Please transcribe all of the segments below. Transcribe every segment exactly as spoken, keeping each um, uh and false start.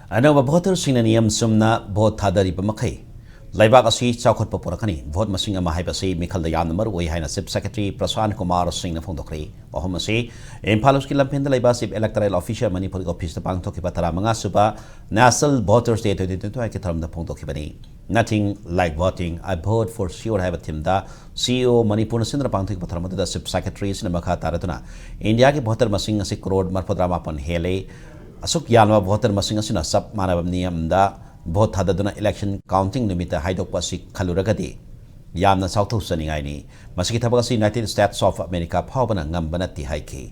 ꯑꯅꯧꯕ ꯚꯣꯇꯔꯁꯤꯡꯅ ꯅꯤꯌꯝ ꯆꯨꯝꯅ ꯚꯣꯠ ꯊꯥꯗꯔꯤꯕ ꯃꯈꯩ ꯂꯩꯕꯥꯛ ꯑꯁꯤ ꯆꯥꯎꯈꯠꯄ ꯄꯨꯔꯛꯀꯅꯤ꯫ ꯚꯣꯠ ꯃꯁꯤꯡ ꯑꯃ ꯍꯥꯏꯕꯁꯤ ꯃꯤꯈꯜꯗ ꯌꯥꯝꯅ ꯃꯔꯨ ꯑꯣꯏ ꯍꯥꯏꯅ ꯆꯤꯐ ꯁꯦꯀ꯭ꯔꯦꯇꯔꯤ ꯄ꯭ꯔꯁꯥꯟ ꯀꯨꯃꯥꯔ ꯁꯤꯡꯅ ꯐꯣꯡꯗꯣꯛꯈ꯭ꯔꯦ꯫ ꯋꯥꯐꯝ ꯑꯁꯤ ꯏꯝꯐꯥꯜ ꯏꯁꯀꯤ ꯂꯝꯐꯦꯜꯗ ꯂꯩꯕ ꯆꯤꯐ ꯏꯂꯦꯛꯇꯣꯔꯦꯜ ꯑꯣꯐꯤꯁꯔ ꯃꯅꯤꯄꯨꯔꯒꯤ ꯑꯣꯐꯤꯁꯇ ꯄꯥꯡꯊꯣꯛꯈꯤꯕ ꯇꯔꯥꯃꯉꯥ ꯁꯨꯕ ꯅꯦꯁꯅꯦꯜ ꯚꯣꯇꯔꯁ ꯗꯦ ꯇ꯭ꯋꯦꯟꯇꯤ ꯇ꯭ꯋꯦꯟꯇꯤ ꯐꯥꯏꯚꯀꯤ ꯊꯧꯔꯝꯗ ꯐꯣꯡꯗꯣꯛꯈꯤꯕꯅꯤ꯫ Nothing like voting, I vote for sure ꯍꯥꯏꯕ ꯊꯤꯝꯗ ꯁꯤ ꯏ ꯑꯣ ꯃꯅꯤꯄꯨꯔꯅ ꯁꯤꯟꯗꯨꯅ ꯄꯥꯡꯊꯣꯛꯈꯤꯕ ꯊꯧꯔꯝ ꯑꯗꯨꯗ ꯆꯤꯐ ꯁꯦꯀ꯭ꯔꯦꯇꯔꯤ ꯑꯁꯤꯅ ꯃꯈꯥ ꯇꯥꯔꯗꯨꯅ ꯏꯟꯗꯤꯌꯥꯒꯤ ꯚꯣꯇꯔ ꯃꯁꯤꯡ ꯑꯁꯤ ꯀ꯭ꯔꯣꯔ ꯃꯔꯤꯐꯨꯇꯔꯥ ꯃꯥꯄꯟ ꯍꯦꯜꯂꯦ꯫ ꯑꯁꯨꯛ ꯌꯥꯝꯂꯕ ꯚꯣꯇꯔ ꯃꯁꯤꯡ ꯑꯁꯤꯅ ꯆꯞ ꯃꯥꯟꯅꯕ ꯅꯤꯌꯝꯗ ꯚꯣꯠ ꯊꯥꯗꯗꯨꯅ ꯏꯂꯦꯛꯁꯟ ꯀꯥꯎꯟꯇꯤꯡ ꯅꯨꯃꯤꯠꯇ ꯍꯥꯏꯗꯣꯛꯄ ꯑꯁꯤ ꯈꯜꯂꯨꯔꯒꯗꯤ ꯌꯥꯝꯅ ꯆꯥꯎꯊꯣꯛꯆꯅꯤꯡꯉꯥꯏꯅꯤ꯫ ꯃꯁꯤꯒꯤ ꯊꯕꯛ ꯑꯁꯤ ꯌꯨꯅꯥꯏꯇꯦꯗ ꯁ꯭ꯇꯦꯠꯁ ꯑꯣꯐ ꯑꯃꯦꯔꯤꯀꯥ ꯐꯥꯎꯕꯅ ꯉꯝꯕ ꯅꯠꯇꯦ ꯍꯥꯏꯈꯤ꯫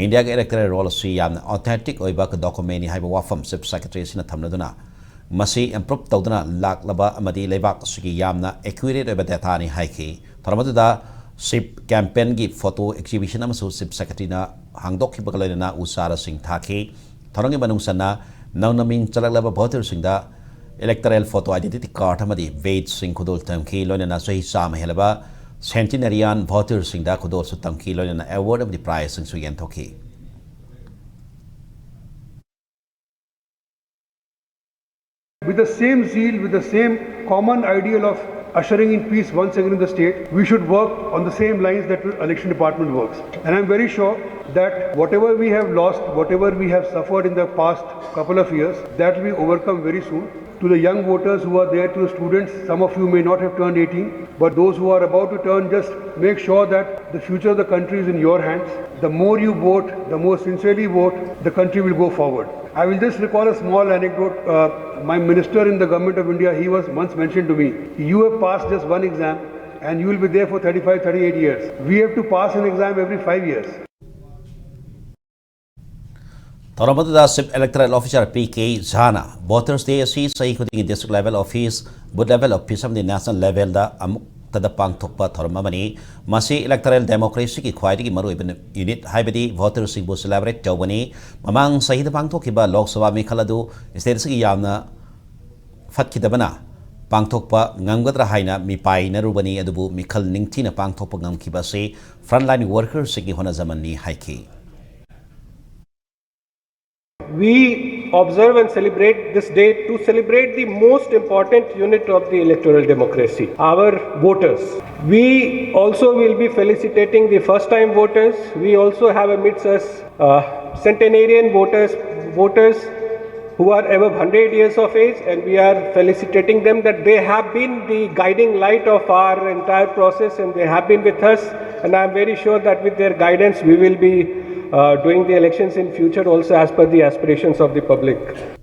ꯏꯟꯗꯤꯌꯥꯒꯤ ꯏꯂꯦꯛꯇꯣꯔꯦꯜ ꯔꯣꯜ ꯑꯁꯤ ꯌꯥꯝꯅ ꯑꯣꯊꯦꯟꯇꯤꯛ ꯑꯣꯏꯕ ꯗꯣꯀꯨꯃꯦꯟꯅꯤ ꯍꯥꯏꯕ ꯋꯥꯐꯝ ꯆꯤꯐ ꯁꯦꯀ꯭ꯔꯦꯇꯔꯤ ꯑꯁꯤꯅ ꯊꯝꯂꯗꯨꯅ ꯃꯁꯤ ꯏꯝꯄ꯭ꯔꯨꯞ ꯇꯧꯗꯨꯅ ꯂꯥꯛꯂꯕ ꯑꯃꯗꯤ ꯂꯩꯕꯥꯛ ꯑꯁꯤꯒꯤ ꯌꯥꯝꯅ ꯑꯦꯀ꯭ꯌꯨꯔꯦꯠ ꯑꯣꯏꯕ ꯗꯦꯇꯥꯅꯤ ꯍꯥꯏꯈꯤ꯫ ꯊꯧꯔꯝ ꯑꯗꯨꯗ ꯁꯤꯞ ꯀꯦꯝꯄꯦꯟꯒꯤ ꯐꯣꯇꯣ ꯑꯦꯛꯖꯤꯕꯤꯁꯟ ꯑꯃꯁꯨ ꯆꯤꯐ ꯁꯦꯀ꯭ꯔꯦꯇꯔꯤꯅ ꯍꯥꯡꯗꯣꯛꯈꯤꯕꯒ ꯂꯣꯏꯅꯅ ꯎ ꯆꯥꯔꯥꯁꯤꯡ ꯊꯥꯈꯤ꯫ ꯊꯧꯔꯝꯒꯤ ꯃꯅꯨꯡ ꯆꯟꯅ ꯅꯧꯅ ꯃꯤꯡ ꯆꯜꯂꯛꯂꯕ ꯚꯣꯇꯔꯁꯤꯡꯗ ꯏꯂꯦꯛꯇꯣꯔꯦꯜ ꯐꯣꯇꯣ ꯑꯥꯏꯗꯦꯟꯇꯤꯇꯤ ꯀꯥꯔꯗ ꯑꯃꯗꯤ ꯕꯦꯖꯁꯤꯡ ꯈꯨꯗꯣꯜ ꯇꯝꯈꯤ꯫ ꯂꯣꯏꯅꯅ ꯆꯍꯤ ꯆꯥꯝꯃ ꯍꯦꯜꯂꯕ ꯁꯦꯟꯇꯤꯅꯔꯤꯌꯥꯟ ꯚꯣꯇꯔꯁꯤꯡꯗ ꯈꯨꯗꯣꯜꯁꯨ ꯇꯝꯈꯤ꯫ ꯂꯣꯏꯅꯅ ꯑꯦꯋꯥꯔꯗ ꯑꯃꯗꯤ ꯄ꯭ꯔꯥꯏꯖꯁꯤꯡꯁꯨ ꯌꯦꯟꯊꯣꯛꯈꯤ꯫ With the same zeal, with the same common ideal of ushering in peace once again in the state, we should work on the same lines that the election department works. And I'm very sure that whatever we have lost, whatever we have suffered in the past couple of years, that will be overcome very soon. To the young voters who are there, to the students, some of you may not have turned eighteen, but those who are about to turn, just make sure that the future of the country is in your hands. The more you vote, the more sincerely vote, the country will go forward. I will just recall a small anecdote. Uh, my minister in the government of India, he was once mentioned to me, "You have passed just one exam and you will be there for thirty-five, thirty-eight years. We have to pass an exam every five years." ꯊꯧꯔꯝ ꯑꯗꯨꯗ chief electoral officer P K ꯖꯥꯅ voters day ꯑꯁꯤ ꯆꯍꯤ ꯈꯨꯗꯤꯡꯒꯤ district level office, booth level office ꯑꯃꯗꯤ national ꯂꯦꯚꯦꯜꯗ ꯑꯃꯨꯛꯇꯗ ꯄꯥꯡꯊꯣꯛꯄ ꯊꯧꯔꯝ ꯑꯃꯅꯤ꯫ ꯃꯁꯤ ꯏꯂꯦꯛꯇꯣꯔꯦꯜ ꯗꯦꯃꯣꯀ꯭ꯔꯦꯁꯤꯒꯤ ꯈ꯭ꯋꯥꯏꯗꯒꯤ ꯃꯔꯨꯑꯣꯏꯕ ꯌꯨꯅꯤꯠ ꯍꯥꯏꯕꯗꯤ ꯚꯣꯇꯔꯁꯤꯡꯕꯨ ꯁꯦꯂꯦꯕ꯭ꯔꯦꯠ ꯇꯧꯕꯅꯤ꯫ ꯃꯃꯥꯡ ꯆꯍꯤꯗ ꯄꯥꯡꯊꯣꯛꯈꯤꯕ ꯂꯣꯛ ꯁꯚꯥ ꯃꯤꯈꯜ ꯑꯗꯨ ꯁ꯭ꯇꯦꯠ ꯑꯁꯤꯒꯤ ꯌꯥꯝꯅ ꯐꯠꯈꯤꯗꯕꯅ ꯄꯥꯡꯊꯣꯛꯄ ꯉꯝꯒꯗ꯭ꯔꯥ ꯍꯥꯏꯅ ꯃꯤꯄꯥꯏꯅꯔꯨꯕꯅꯤ, ꯑꯗꯨꯕꯨ ꯃꯤꯈꯜ ꯅꯤꯡꯊꯤꯅ ꯄꯥꯡꯊꯣꯛꯄ ꯉꯝꯈꯤꯕ ꯑꯁꯤ ꯐ꯭ꯔꯟꯠꯂꯥꯏꯟ ꯋꯥꯔꯀꯔꯁꯤꯡꯒꯤ ꯍꯣꯠꯅꯖꯃꯟꯅꯤ ꯍꯥꯏꯈꯤ꯫ We observe and celebrate this day to celebrate the most important unit of the electoral democracy, our voters. We also will be felicitating the first time voters. We also have amidst us uh, centenarian voters, voters who are above one hundred years of age, and we are felicitating them that they have been the guiding light of our entire process and they have been with us. And I am very sure that with their guidance, we will be uh, doing the elections in future also as per the aspirations of the public.